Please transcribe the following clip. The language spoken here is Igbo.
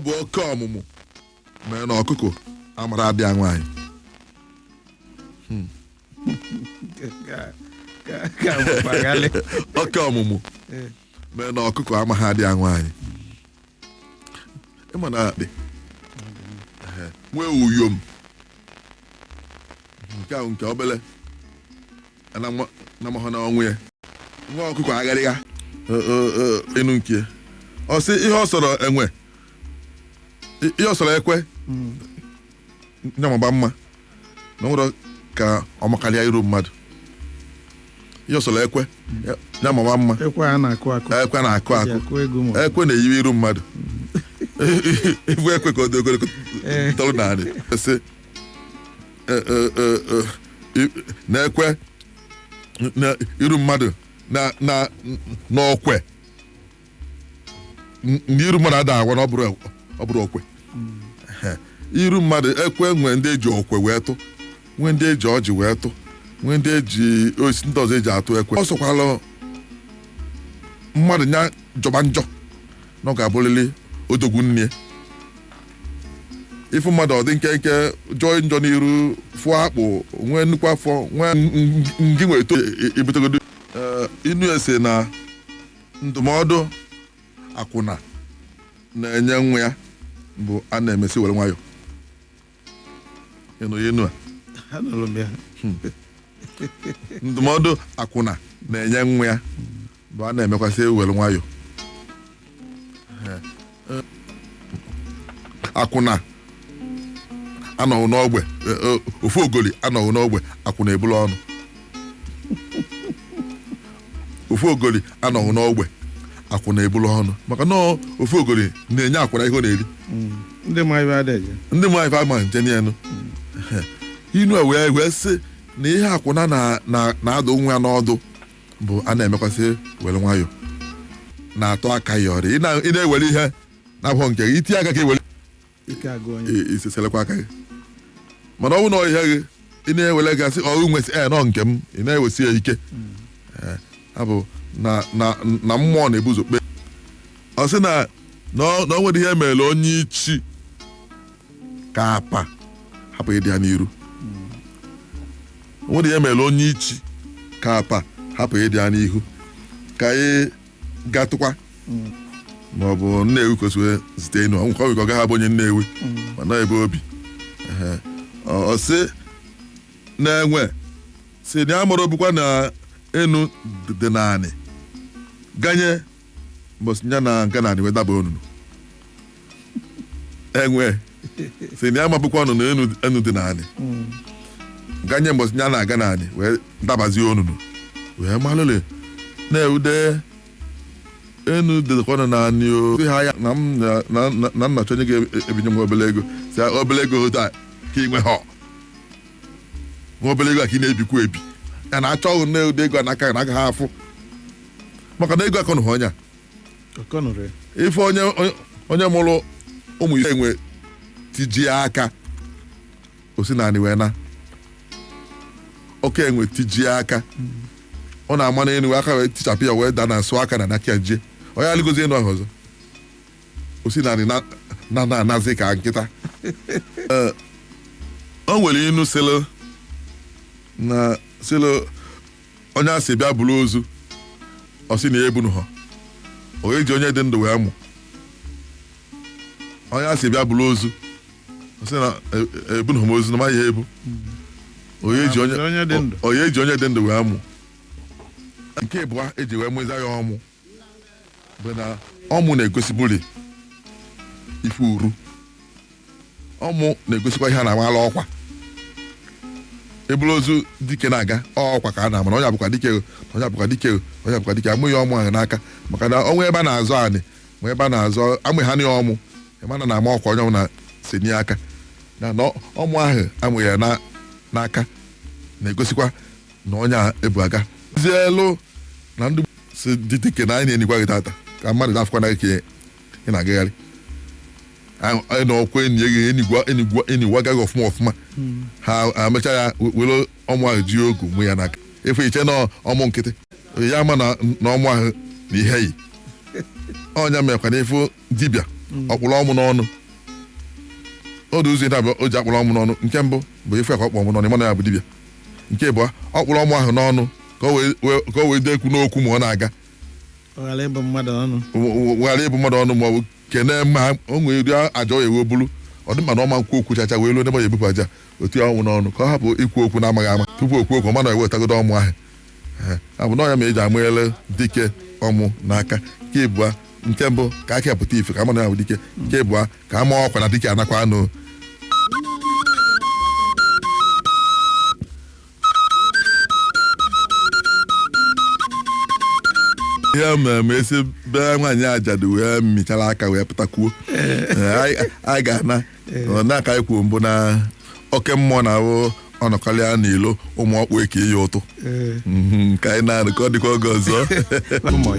Bụ oke ọmụmụ mere na ọkụkọ amara adịa nwaanyị. Ka bụ Oke ọmụmụ mere na ọkụkọ amaghị adịa nwaanyị. Ịma na dị nwee uyom nke ahụ nke obele na amahụ na ọnwụ ya nwa ọkụkọ agharịgha enu nke ya. Ọ sị ihe ọ sọrọ enwe, ihe ọ sọrọ ekwe nyamaba mma na ọ nwere ka ọ makarịa iru mmadụ. Ihe ọ sọrọ ekwe nyamaba mma. Ekwe a na-akụ akụ. Ekwe na-akụ eji akụ. Akụ egwu ma Ekwe na-eyiwe iru mmadụ. Ibu ekwe ka ọ dị ogologo tọrọ naanị sị na ekwe na iru mmadụ na na n'ọkwe ndị iru mmadụ ada agwa na ọ bụrụ okwe. Ehe. Iru mmadụ ekwe nwee ndị eji okwe wee tụ, nwee ndị eji ọjị wee tụ, nwee ndị eji osisi ndị ọzọ eji atụ ekwe. Ọ sọkwalụ mmadụ nya jọba njọ na ọ ga-abụrịrị odogwu nne. Ifu mmadụ ọ dị nkenke jọọ njọ n'iru, fụọ akpụ, nwee nnukwu afọ, nwee ngị nwee to ibutegodo. Inu ese na ndụmọdụ akwụna na-enye nwa ya bụ a na-emesi were nwayọ. Ịnụ ya inu a? Anụrụ m ya. Ndụmọdụ akwụna na-enye nwa ya bụ a na-emekwasị were nwayọ. Akwụna anọghị n'ogbe, ofu ogoli anọghị n'ogbe, akwụna ebulu ọnụ. Ofu ogoli anọghị n'ogbe, akwụna ebulu ọnụ, maka na ofu ogoli na-enye akwụna ihe ọ na-eri. Ndị ma ibe adịghị. Ndị mụ ife ama nje n'elu inu a wee sị na ihe akwụna na-adụ nwa ya n'ọdụ bụ a na-emekwasị were nwayọ na-atọ aka ya ọrịa. Ị na-ewere ihe na-abụghị nke gị, itinye aka ka ewere Ike agụ onye. Iseselekwa aka gị. Mana ọ bụrụ na ọ ihe gị ị na-ewere gị asị ọrụ nwesị ee nọ nke m, ị na-ewesi ya ike. Ee, abụ na na na mmụọ na-ebuzo kpe. Ọ sị na ọ nwere ihe mere onye ichi ka apa hapụ ịdị ya n'iru. O nwere ihe mere onye ichi ka apa hapụ ịdị ya n'ihu. Ka anyị gatụkwa ma ọ bụ Nnewi kwesịrị zite enu ọ nkwa ọ gaghị abụ onye Nnewi mana ebe obi. Ehe. Ọ sị na-enwe si na ya mụrụ bụkwa na enu dị naanị ganye mbọsị ya na nke naanị wee daba onunu. Enwe si na ya mabụkwa ọnụ na enu dị naanị ganye mbọsị ya na-aga naanị wee dabazie onunu wee malụle na-ewude enu dịkwanụ naanị o. Sị ha ya na m na nna chọ onye ga-ebinye m obele ego. Si ya, obele ego taa ka ị nwe ha nwa obele ego a ka ị na-ebikwa ebi ya na-achọ na ụdị ego a n'aka na agaghị afụ maka na ego akọnụ ha onye a. Ọkọnụrụ ya. Ife onye mụrụ ụmụ ise enwe tijie aka osi naanị wee na oke enwe tijie aka ọ na-ama n'elu wee aka wee tichapụ ya wee daa na nsụ aka na n'aka ya jie onye alịgozi enu ahụ ọzọ osi naanị na na anazi ka nkịta. Ee, o nwere inu sịlụ na sịlụ onye a sị bịa buru ozu, ọ sị na ya ebunu ha o eji onye dị ndụ wee mụ. Onye a sị bịa buru ozu, ọ sị na ebunu m ozu na maghị ya ebu onye eji onye Onye dị ndụ. Onye eji onye dị ndụ wee mụ. Nke ịbụa eji wee mụza ya ọmụ bụ na ọmụ na-egosibuli ife uru. Ọmụ na-egosikwa ihe a na-amala ọkwa. Eburu ozu dike na-aga ọkwa ka a na-ama na onye abụkwa dike o, onye abụkwa dike o, onye abụkwa dike. Amụghị ọmụ ahụ n'aka maka na ọnwa ebe a na-azọ anị ma ebe a na-azọ amụghị ha na ọmụ ịmana na-ama ọkwa onye ọbụla si nye aka na ọmụ ahụ amụghị ya n'aka na-egosikwa na onye a ebu aga zielu na ndị si dị dike na anyị na-enikwa gị tata ka mmadụ na-afụkwa na gị ka ị na-agagharị anyị na ọkwa enyi gị enigwa enigwa enigwa gaghị ọfụma ọfụma. Ha amecha ya were ọmụ ahụ ji ogu mụ ya n'aka efe iche na ọmụ nkịtị ya ama na ọmụ ahụ na ihe yi ọnya mekwa na ifu dibịa. Ọkpụrụ ọmụ n'ọnụ odu ụzọ ịta o ji akpụrụ ọmụ n'ọnụ. Nke mbụ bụ ife ka ọ kpọ ọmụ n'ọnụ, ịma na ya bụ dibịa. Nke ịbụọ, ọ kpụrụ ọmụ ahụ n'ọnụ ka o wee dekwu n'okwu ma ọ na-aga. Ọ ghara ịbụ mmadụ ọnụ. Ghara ịbụ mmadụ ọnụ ma ọ bụ kene ma o nwere ụdị aja ọ ewe bulu. Ọ dị mma na ọma nkwu okwu chacha wee luo n'ebe ọ ya ebupụ aja, otu ya ọnwụ n'ọnụ ka ọ hapụ ikwu okwu na-amaghị ama. Tupu okwu okwu, ọma na ewetagodo ọmụ ahụ. Ee, abụ na ọya ma eji amụnyere dike ọmụ n'aka. Nke ịbụa, nke mbụ ka aka pụta ife ka ama na ya bụ dike. Nke ịbụa, ka ama ọkwa na dike anakwa anụ. Ihe mere ma esi bee nwaanyị ajadu wee mịchara aka wee pụtakwuo. Ee, anyị ga-ana ọ na-aka anyị kwuo mbụ na oke mmụọ na-awụ ọnọkarịa n'ilo ụmụ ọkpụ eke ya ụtụ. Ee. Ka anyị na-anụ ka ọ dịkwa oge ọzọ. Ụmụ.